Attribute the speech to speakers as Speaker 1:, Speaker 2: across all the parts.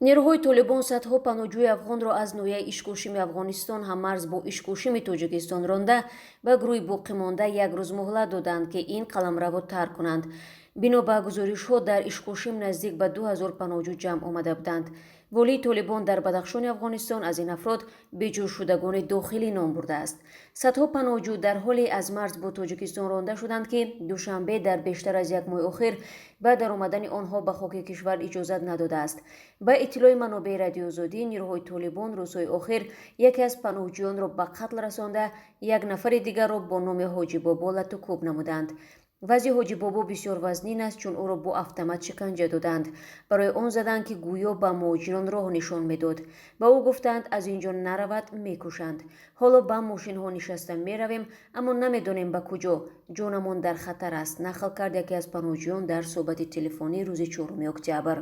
Speaker 1: Нерӯҳои Толибон садҳо паноҳҷӯи афғонро аз ноҳияи Ишкошими Афғонистон, ҳаммарз бо Ишкошими Тоҷикистон, ронда, ба гурӯҳи боқимонда як рӯз муҳлат доданд, ки ин қаламравро тарк кунанд. Бино ба гузоришҳо, дар Ишкошим наздик ба 2000 паноҳҷӯ ҷамъ омада буданд. Волии Толибон дар Бадахшони Афғонистон аз ин афрод беҷоршудагони дохилӣ ном бурдааст. Садҳо паноҳҷӯ дар ҳоле аз марз бо Тоҷикистон ронда шуданд, ки Душанбе дар бештар аз як моҳи охир ба даромадани онҳо ба хоки кишвар иҷозат надодааст. Ба иттилои манобеи Радиоозодӣ, нерӯҳои Толибон рӯзҳои охир яке аз паноҳҷӯёнро ба қатл расонда, як нафари дигарро бо номи Ҳоҷи Бобо лату кӯб намуданд. Вазъи Ҳоҷи Бобо бисёр вазнин аст, чун ӯро бо автомат шиканҷа доданд. Барои он заданд, ки гӯё ба муҳоҷирон роҳ нишон медод. Ба ӯ гуфтанд, аз ин ҷо наравад, мекушанд. Ҳоло ба мошинҳо нишаста меравем, аммо намедонем ба куҷо. Ҷонамон дар хатар аст, нақл кард яке аз паноҳҷӯён дар суҳбати телефонӣ рӯзи 4 октябр.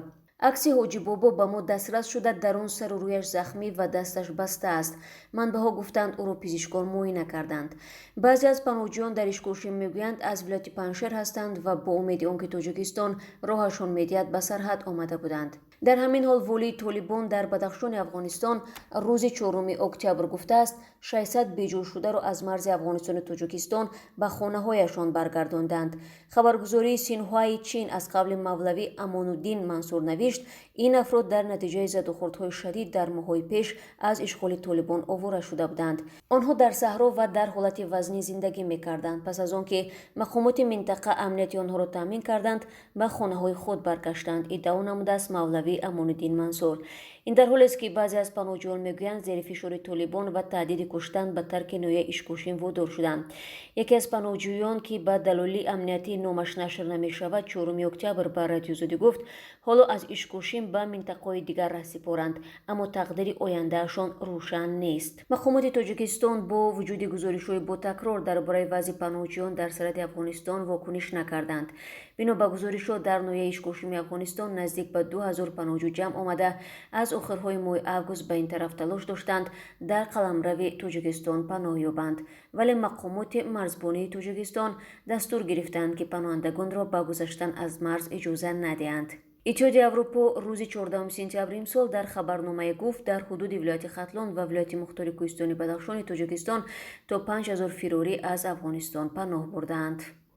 Speaker 1: Акси Ҳоҷи Бобо ба мо дастрас шуда, дар он сару рӯяш захмӣ ва дасташ баста аст. Манбаъҳо гуфтанд, ӯро пизишкон муоина карданд. Баъзе аз паноҳҷӯён дар Ишкошим мегӯянд, аз вилояти Панҷшер ҳастанд ва бо умеди он ки Тоҷикистон роҳашон медиҳад, ба сарҳад омада буданд. Дар ҳамин ҳол, волии Толибон дар Бадахшони Афғонистон рӯзи 4 октябр гуфтааст, 600 беҷоршударо аз марзи Афғонистону Тоҷикистон ба хонаҳояшон баргардонданд. Хабаргузории Синҳуаи Чин аз қавли Мавлавӣ Амонуддин Мансур навишт, ин афрод дар натиҷаи задухӯрдҳои шадид дар моҳҳои пеш аз ишғоли Толибон овора шуда буданд. Онҳо дар саҳро ва дар ҳолати вазнин зиндагӣ мекарданд. Пас аз он ки мақомоти минтақа амнияти онҳоро таъмин карданд, ба хонаҳои худ баргаштанд, иддао намудааст Мавлавӣ Амонуддин Мансур. Ин дар ҳолест, ки баъзе аз паноҳҷӯён мегӯянд, зери фишори Толибон ва таҳдиди куштан ба тарки ноҳияи Ишкошим водор шуданд. Яке аз паноҳҷӯён, ки ба далоили амниятӣ номаш нашр намешавад, 4 октябр ба Радиоозодӣ гуфт, ҳоло аз Ишкошим ба минтақаҳои дигар раҳсипоранд, аммо тақдири ояндаашон рӯшан нест. Мақомоти Тоҷикистон бо вуҷуди гузоришҳои ботакрор дар бораи вазъи паноҳҷӯён дар сарҳади Афғонистон вокуниш накарданд. Бино ба гузоришҳо, дар ноҳияи Ишкошими Афғонистон наздик ба 2000 паноҳҷӯ ҷамъ омада, аз охирҳои моҳи август ба ин тараф талош доштанд дар қаламрави Тоҷикистон паноҳ ёбанд, вале мақомоти марзбонии Тоҷикистон дастур гирифтанд, ки паноҳандагонро ба гузаштан аз марз иҷоза надиҳанд. Иттиҳоди Аврупо рӯзи 14 сентябри имсол дар хабарномае гуфт, дар ҳудуди вилояти Хатлон ва вилояти мухтори кӯҳистони Бадахшони Тоҷикистон то 5000 фирорӣ аз Афғонистон паноҳ бурдаанд.